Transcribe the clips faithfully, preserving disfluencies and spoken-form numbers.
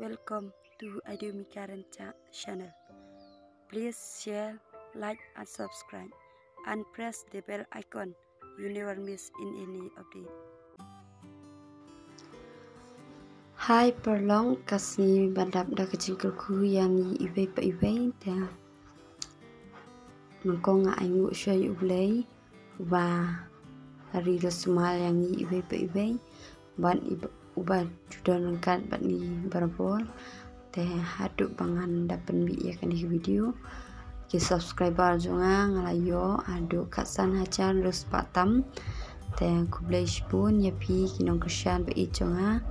Welcome to Idumika Ranchak channel. Please share, like and subscribe and press the bell icon. You never miss in any update. Hai paralok, ka sngi ba dap da ka jingkyrkhu ïa ngi iwei pa iwei. Te nyngkong nga ai nguh sha U Blei uba la ri la sumar ïa ngi iwei pa iwei, bad uba ju don ryngkat bad ngi barabor. Te haduh ba ngan da pynmih ïa kane ka video, ki subscriber jong nga nga la ïoh haduh khatsan hajar hynriew spah tam. Te khublei shibun ïa phi ki nongkyrshan ba ïeit jong nga,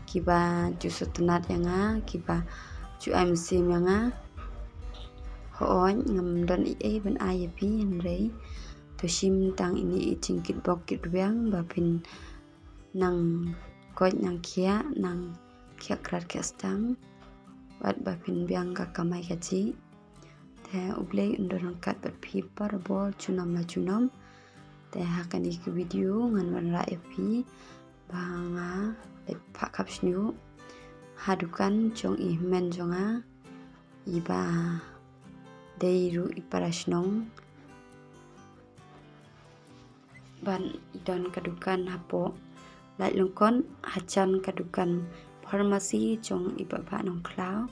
kiba ju sngewtynnat ïa nga, kiba ju ai mynsiem ïa nga. Hooid, ngam don ei ei ban ai ïa phi, hynrei to shim tang ine i jingkitbok kitrwiang ba phin nang koit nang khiah, nang khiah krad khiah stang, bad ba phin biang ka kamai kajih. Te U Blei un don ryngkat bad phi barabor junom la junom. Te ha kane ka video ngan wanrah ïa phi ba nga leit phah khap shñiuh ha dukan jong i hynmen jong nga, iba dei ruh i para shnong. Ban i don ka dukan hapoh Laitlungkot, hajan ka dukan pharmacy jong i Bah Bah Nongkhlaw,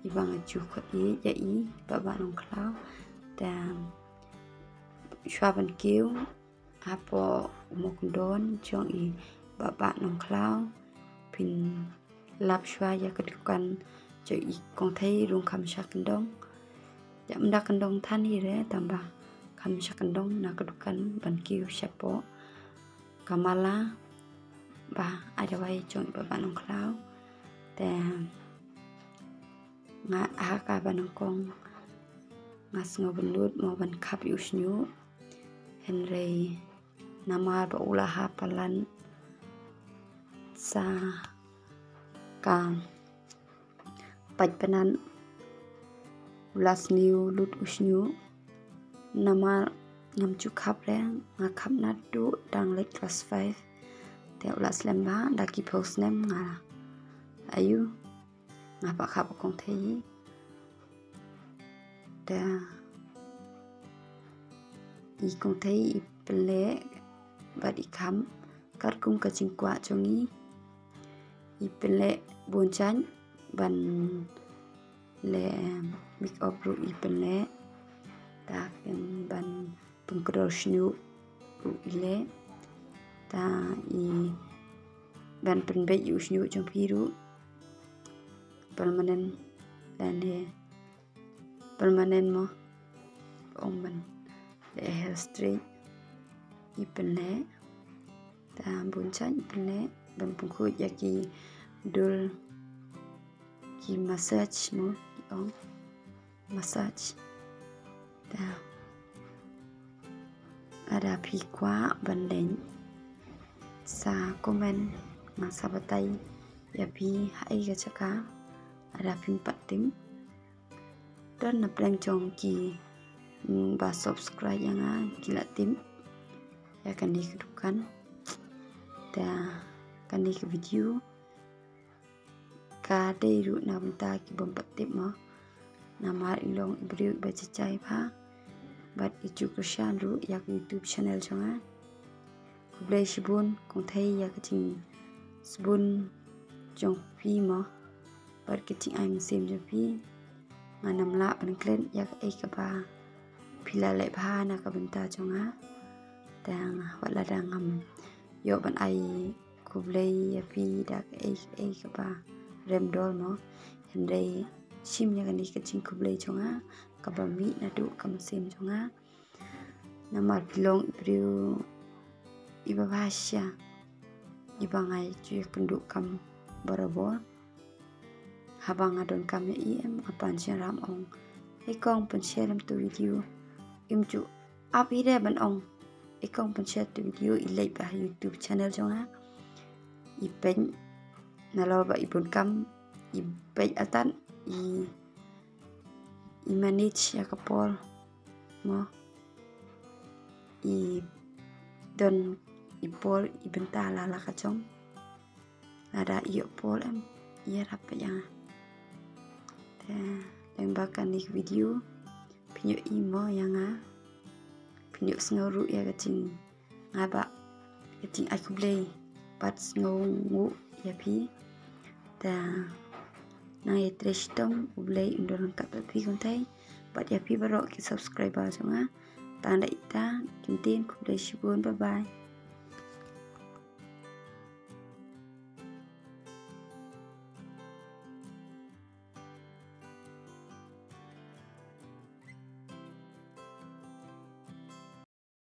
iba nga ju khot ïa i Bah Bah Nongkhlaw. Te shuwa ban kiew hapoh u mawkyndon jong i Bah Bah Nongkhlaw, phin lap shuwa ïa ka dukan jong i Kong Thei Rungkhamsha Kyndong. Ïa, ym da kyndong than hi re, tang ba Khamsha Kyndong na ka dukan ban kiew shapoh ka mala ba ai dawai jong i Bah Bah Nongkhlaw. Te nga ha kaba nyngkong nga sngew bynnud mo ban khap ïa u shñiuh, hynrei namar ba u la ha palat sa ka pait palat, u la sniew lut u shñiuh. Namar ngam ju khap re, nga khap naduh dang leit class five. Te u la slem bha da ki phew snem, nga ayu nga pat khap Kong Thei. Te i Kong Thei i pynleh bad i kham katkum ka jingkwah jong i. I pynleh bun jait, ban leh make up ruh i pynleh, te ban pynkdor shñiuh ruh i leh, te i ban pynbeit ïa u shñiuh jong phi ruh permanent, lane permanent mo, ong ban leh hair straight i pynleh. Te bun jait i pynleh, ban pynkhuid ïa ki dul, ki massage mo, ki ong massage. Te lada phi kwah ban leit, sa comment, ngan sa batai ïa phi ha ei ka jaka, lada phim pat tip. Don na pdeng jong ki, mm, ba subscribe ïa nga ki la tip ïa kane ka dukan. Te kane ka video ka dei ruh na bynta ki bym pat tip mo. Namar i long i briew iba jai jai bha bad i ju kyrshan ruh ïa ka YouTube channel jong nga. Khublei shibun Kong Thei ïa ka jingsbun jong phi mo, bad ka jingai mynsiem jong phi. Ngan ym lah ban klet ïa kaei kaba phi la leh bha na ka bynta jong nga. Te wat lada ngam ïoh ban ai khublei ïa phi da kaei kaei kaba rem dor mo, hynrei shim ïa kane ka jingkhublei jong nga kaba mih naduh ka mynsiem jong nga. Namar phi long i briew iba bha shisha, iba nga ju ïakynduh kam barabor. Haba nga donkam ïa i em, nga pan shynrang ong, "Ei kong, pynshare lem tu video." Im ju ap hi re ban ong, "Ei kong, pynshare tu video, i leit bha ha YouTube channel jong nga." I peit, nalor ba i bun kam, i peit artat, i i manage ïa ka por mo. I don i por i bynta la la ka jong. Lada i ïoh por em, ïarap pat ïa nga. Te lyngba kane ka video phin ïohi mo ïa nga, phin ïohsngew ruh ïa ka jing nga ba ka jing ai khublei bad sngewnguh ïa phi. Te nang ïa trei shitom, U Blei un don ryngkat bad phi kumtai bad ïa phi baroh ki subscriber jong nga. Tang da ita, kyntien khublei shibun, bye bye.